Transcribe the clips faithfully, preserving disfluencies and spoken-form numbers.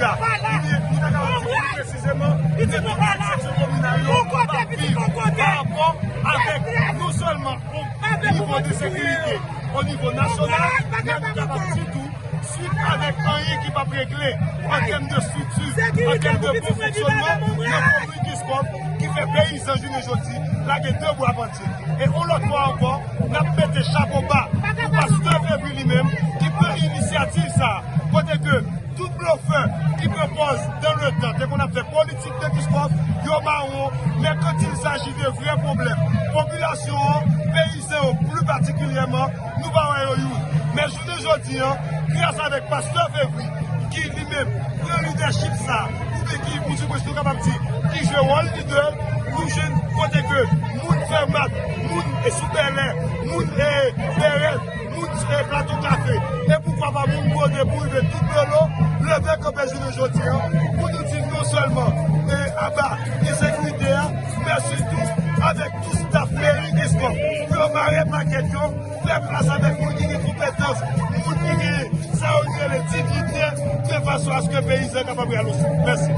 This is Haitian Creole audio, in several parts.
Kounye a, nou ta kapab di pli presizeman, jan seksyon kominal yo ap viv pa rapò avèk non sèlman o nivo de sekirite, o nivo nasyonal, men nou kapab di tou, swit avèk anyen ki p ap regle an tèm de estrikti, an tèm de bon fonksyònman nan komin Kenskòf, ki fè peyizan jounen jodi lage de bra pandye. E yon lòt fwa ankò, n ap mete chapo ba pou pastè Fevri li menm ki pran inisyativ sa a, kote ke tout blofè ki pran pòz dans le temps te konn ap fè politik nan Kenskòf, yo mawon, men quand il s'agit de vrè pwoblèm popilasyon an, peyizan yo pli patikilyèman, nou pa wè yo youn. Men jounen jodi an, gras avèk pastè Fevri, ki li menm pran lidèchip sa, oubyen ki, pou di mwens, nou kapab di, ki jwe wòl lidè, nou jwenn kote ke moun Fèmat, moun e sou Bèlè, moun e Bèrèt, moun e Plato Kafe, e poukwa pa moun Bwode pou rive tout Dolo, leve kanpe jounen jodi an, pou nou di non sèlman e aba ensekirite a, men sitou avèk tout staf meri Kenskòf, pou yo mare pakèt yo, fè plas avèk moun ki gen konpetans, moun ki gen sa yo rele diyite, de fason aske peyizan kapab rale oswit. Mèsi.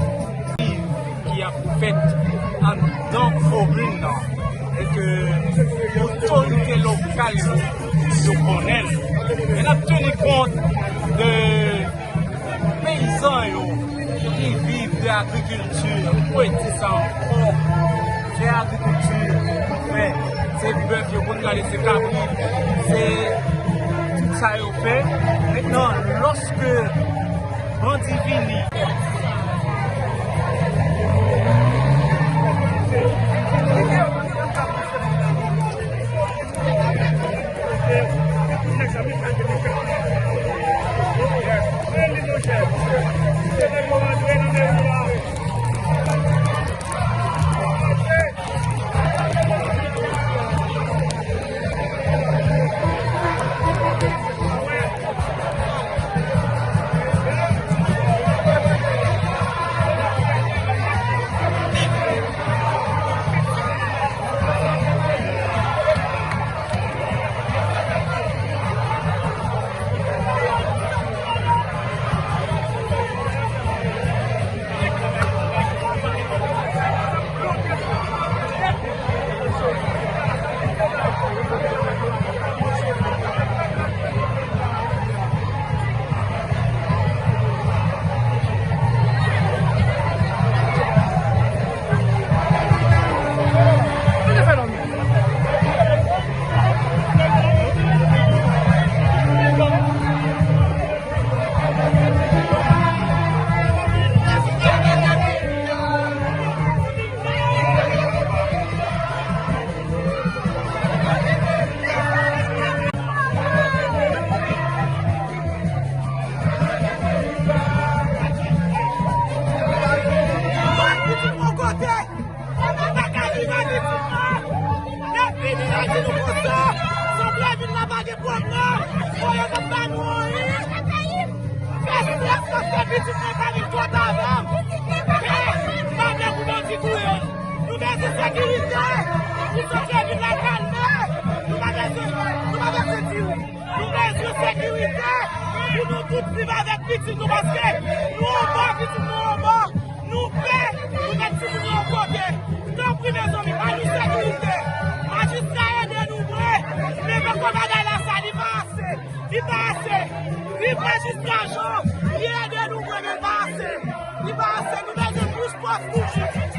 Ki ap fèt anndan komin nan e ke otorite lokal yo, yo konnen l. E n ap teni kont de peyizan yo ki viv de agrikilti, m kwè di sa ankò, se agrikilti yo fè, se bèf yo konn gade, se kabrit, se tout sa yo fè. Mentnan, lòske bandi vini, Depi nou di nou konsa, sanble vil la pa gen pwoblèm. Bon, yo pa ba nou anyen. Fè strès paske pitit mwen pa vin kont avè m. Men, pa vle pou bandi touye nou. Nou bezwen sekirite. Pou sanble vil la kalme. Nou pa bezwen, nou pa bezwen tire. Nou bezwen sekirite. Pou nou tout viv avèk pitit nou paske nou anba, pitit nou anba. Nou pè, nou met timoun yo yon kote. Tanpri, mezanmi, ba nou sekirite. Majistra ede nou vre. Men poko bagay la sa, li pa ase. Li pa ase. Viv majistra Jean. Li ede nou vre, men li pa ase. Li pa ase. Nou bezwen plis pòs toujou.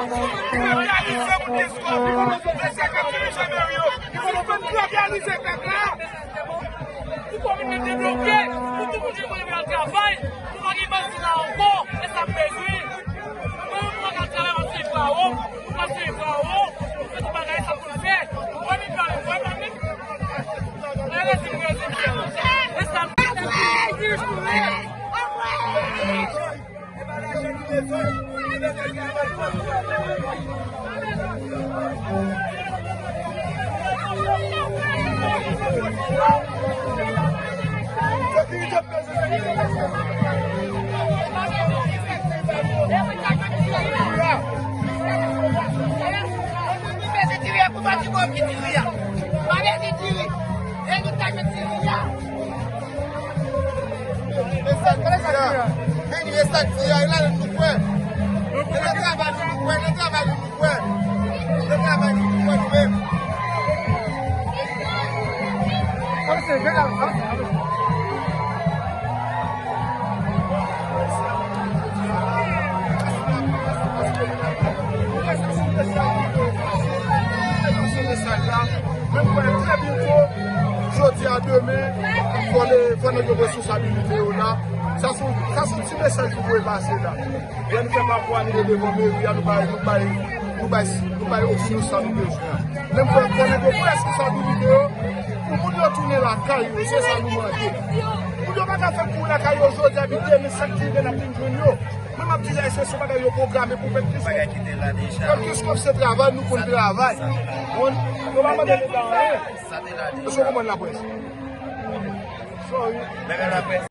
Pou komin nan debloke, pou tout moun jwenn al travay, pou pa gen bandi la ankò, e sa m bezwen. Mwen menm mwen ka travay, m ap swiv Farawo, m ap swiv Farawo, m fè tout bagay sa pou l fè. Mwen menm pale, mwen pa menm. E rejim, rejim, e sa m bezwen. Mesaj, mesaj, mesaj. Vini, mesaj, ti a, la, nou kwè. E nan travay nou, nou kwè, nan travay nou, nou kwè. Nan travay nou, nou kwè, nou menm. Mesaj la, men m kwè trè byento, jodi a, demen, fò le, fò nèg yo pran responsabilite yo la. Sa se, sa se ti mesaj ki voye pase la. Lè nou fè pa pou anile devan meri a, nou bay, nou bay, nou bay, nou bay opinyon sa nou bezwen an. Men m kwè fò nèg yo pran responsabilite yo, pou moun yo tounen lakay yo, se sa nou mande. Moun yo pa ka fè kouri lakay yo jodi a, epi demen sa k rive n ap vin jwenn yo. Mwen m ap di la, se, se bagay yo pwograme pou fè plis. Bagay ki te la deja. Fè plis kòb se travay, nou konn travay. Bon, yo pa mande leta anyen. Sa te la deja. Èske w konprann laprès? Sorry. Bagay laprès.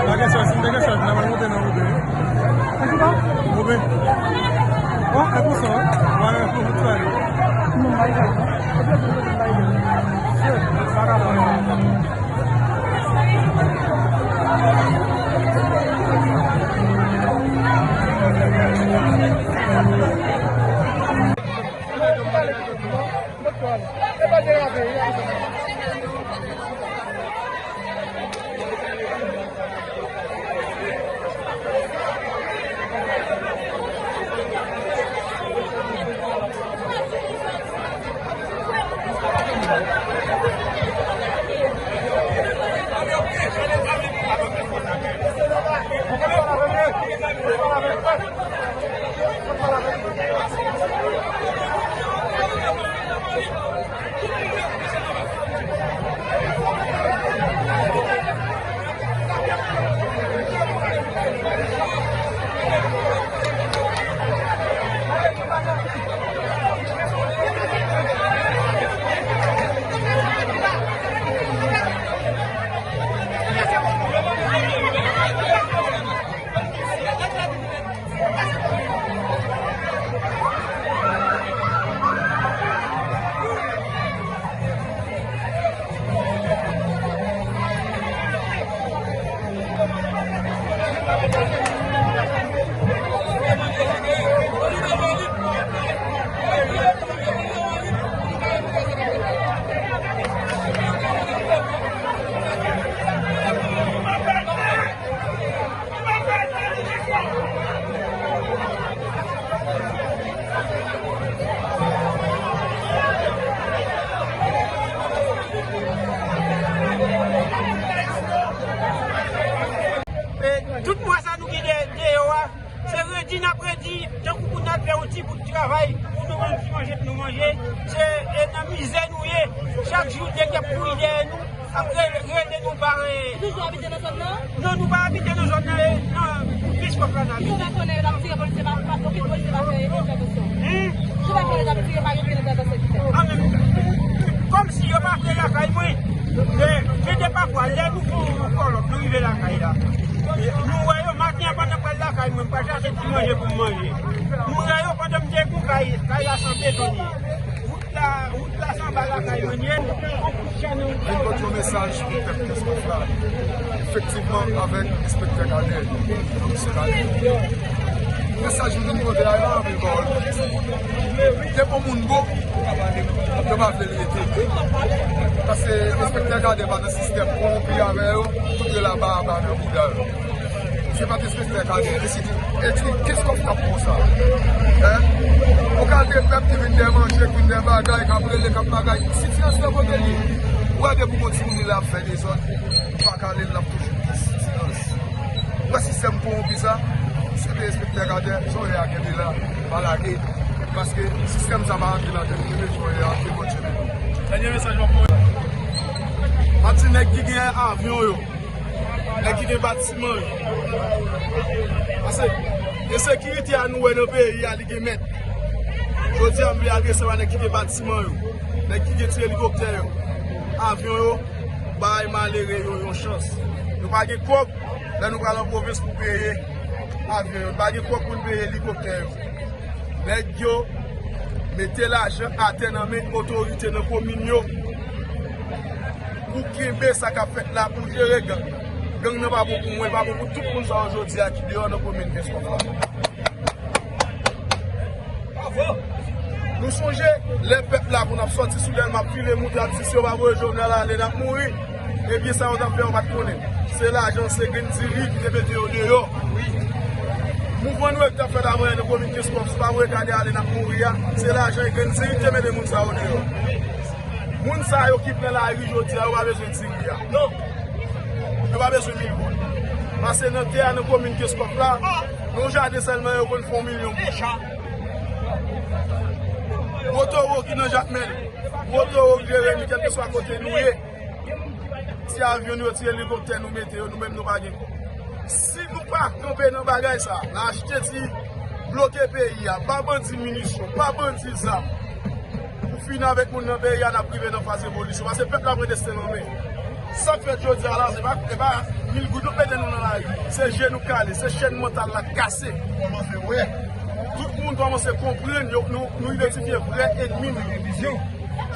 Pa gen chans, m te gen chans, la mwen monte nan Woben. Woben. Bon, e pou sa, wi. Mwen, pou tout sa, wi. Mizè nou ye, chak jou nèg y ap kouri dèyè nou, ap rele, rele nou pa anyen. Toujou abite nan zòn nan? Non, nou pa abite nan zòn nan, e, nan Keskòf la n abite. Ou pa konnen yo t ap tire polisye pa, pa, okenn polisye pa fè entèvansyon? Hmm? Ou pa konnen yo t ap tire pa gen okenn entèvansyon ki fèt? An men, kòmsi yo pa vle lakay mwen. Lè, gen de pafwa, lè nou pran yon kòlòt, nou rive lakay la. Nou wè yo maten an pandan m pral lakay mwen, m pral chache ti manje pou m manje. M wè yo pandan m te gon kay, kay la san beton li ye. Wout la, wout la se anba lakay mwen ye. Vin pote yon mesaj pou pèp Keskòf la. Efektivman, avèk enspektè Kadè, komisè Kadè. Mesaj li vin pote a, li pa anpil pawòl. Depi yon moun bon, yo pa vle l rete. Paske enspektè Kadè pa nan sistèm, kowonpi avè yo, tout yo la ba, ba nan bouda yo. Se pa enspektè Kadè, e si di, e di, kès kòb k ap konsa? Hein? Ou ka de pèp ki vin dè manje, ki vin dè bagay, k ap rele, k ap bagay. Sitiyasyon kote li ye. Ou wè depi gon timoun li la ap fè dezòd, ou pa ka ale, l ap toujou gen sitiyasyon. Ou wè sistèm kowonpi sa, si te enspektè Kadè, jan w ye a kenbe la, pa lage. Paske sistèm sa pa antre nan tèt nou, men jan w ye a, ke Bondye beni. Dènye mesaj m ap voye. M ap di nèg ki gen avyon yo, nèg ki gen batiman yo. Paske ensekirite a nou wè nan peyi a, li gen mèt. Jodi a, m vle adrese m a nèg ki gen batiman yo, nèg ki gen ti elikoptè yo, avyon yo, bay malere yo yon chans. Nou pa gen kòb, lè nou pral an pwovens pou peye avyon yo. Nou pa gen kòb pou n peye elikoptè yo. Nèg yo mete lajan atè nan men otorite nan komin yo pou kenbe sa k ap fèt la, pou jere gang. Gang nan pa bon pou mwen, pa bon pou tout moun sa yo jodi a ki deyò nan komin Keskòf la. Nou sonje lè pèp la konn ap sòti sou Dèlma, ap file moute, ap di si yo pa voye Jovenel ale, n ap mouri. Ebyen, sa yo t ap fè, yo pa t konnen. Se lajan, se grenn diri ki te mete yo deyò. Mouvman nou wè ki t ap fèt avanyè nan komin Keskòf, si pa voye Kadè ale, n ap mouri a, se lajan e grenn diri ki te mete moun sa yo deyò. Moun sa yo ki pran lari jodi a, yo pa bezwen diri a. Non. Yo pa bezwen mil goud. Pase nan tè a, nan komin Keskòf la, nan yon jaden sèlman, yo konn fè yon milyon goud. Gwo towo ki nan Jakmèl, gwo towo k jere nou, kèlkeswa kote nou ye. Ti avyon nou yo, ti elikoptè nou mete yo, nou menm nou pa gen kòb. Si nou pa kanpe nan bagay sa, n a achte ti bloke peyi a, ba bandi minisyon, ba bandi zam. Pou fini avèk moun nan peyi a, n ap rive nan faz revolisyon. Paske pèp la pran desten l an men. Sa k fèt jodi a la, se pa, se pa mil goud yo mete nou nan lari. Se je nou kale, se chèn mantal la kase. Tout moun kòmanse konprann, yo, nou, nou idantifye vrè ènmi nou.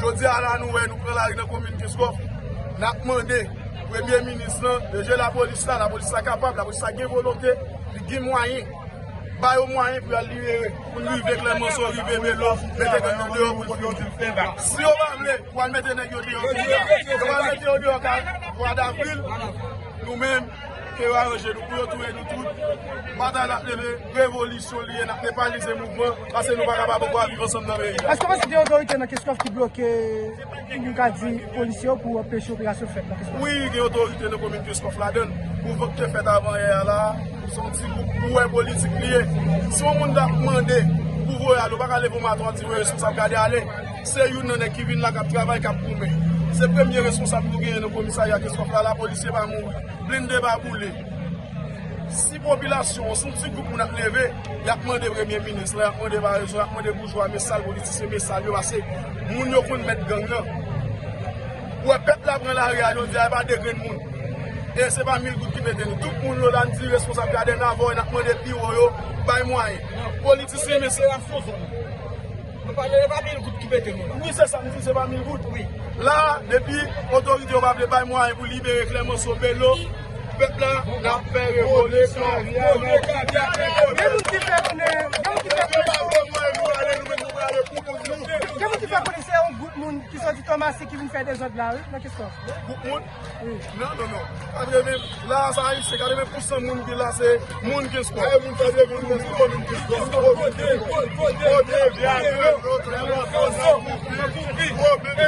Jodi a la, nou wè, nou pran lari nan komin Keskòf. N ap mande Premye Minis lan, de je lapolis la, lapolis la kapab, lapolis la gen volonte, li gen mwayen. Ba yo mwayen pou y al libere, pou n rive Klèmanso, rive Belo, mete gang nan deyò pou n fini. Si yo pa vle, pou al mete nèg yo deyò, yo pa mete yo deyò ka mwa davril, nou menm, ke yo aranje nou, pou yo touye nou tout. Batay la ap leve, revolisyon li ye, n ap nepalize mouvman, paske nou pa kapab ankò ap viv ansanm nan peyi a. Èske w panse gen otorite nan Keskòf ki bloke, nou ka di, polisye yo pou anpeche operasyon fèt nan Keskòf? Wi, gen otorite nan komin Keskòf ladann. Mouvman ki te fèt avanyè a la, se yon ti gwoup pou wè politik li ye. Si yon moun t ap mande pou voye ale, ou pa ka leve yon maten w ap di voye responsab Kadè ale. Se youn nan nèg ki vin la, k ap travay, k ap goumen. Se premye responsab nou genyen nan komisarya Keskòf la, lapolisye pa mouri, blende pa boule. Si popilasyon an, si yon ti gwoup moun ap leve, y ap mande premye minis la, y ap mande parèzon, y ap mande boujwa, mesal, politisyen, mesal yo, paske moun yo konn mèt gang nan. Ou wè pèp la pran lari a jodi a, e pa de grenn moun. E se pa mil goud ki mete nou. Tout moun yo la, n di responsab Kadè n ap voye, n ap mande pi wo yo, bay mwayen. Politisyen, mesye. Nou pale, e pa mil goud ki mete nou la. Wi, se sa m di, se pa mil goud. Wi. La, depi otorite yo pa vle bay mwayen pou libere Klèmanso, Belo, pèp la, n ap fè revolisyon. Gen moun ki fè konnen, gen moun ki fè konnen, gen moun ki fè konnen se yon gwoup moun ki soti Tomasik ki vin fè dezòd la, wi, nan Keskòf. Gwoup moun? Non, non, non. Katreven, la, sa ayisyen, katreven pousan moun ki la, se moun Keskòf. Moun katreven moun, se moun Keskòf. Kote, kote, kote,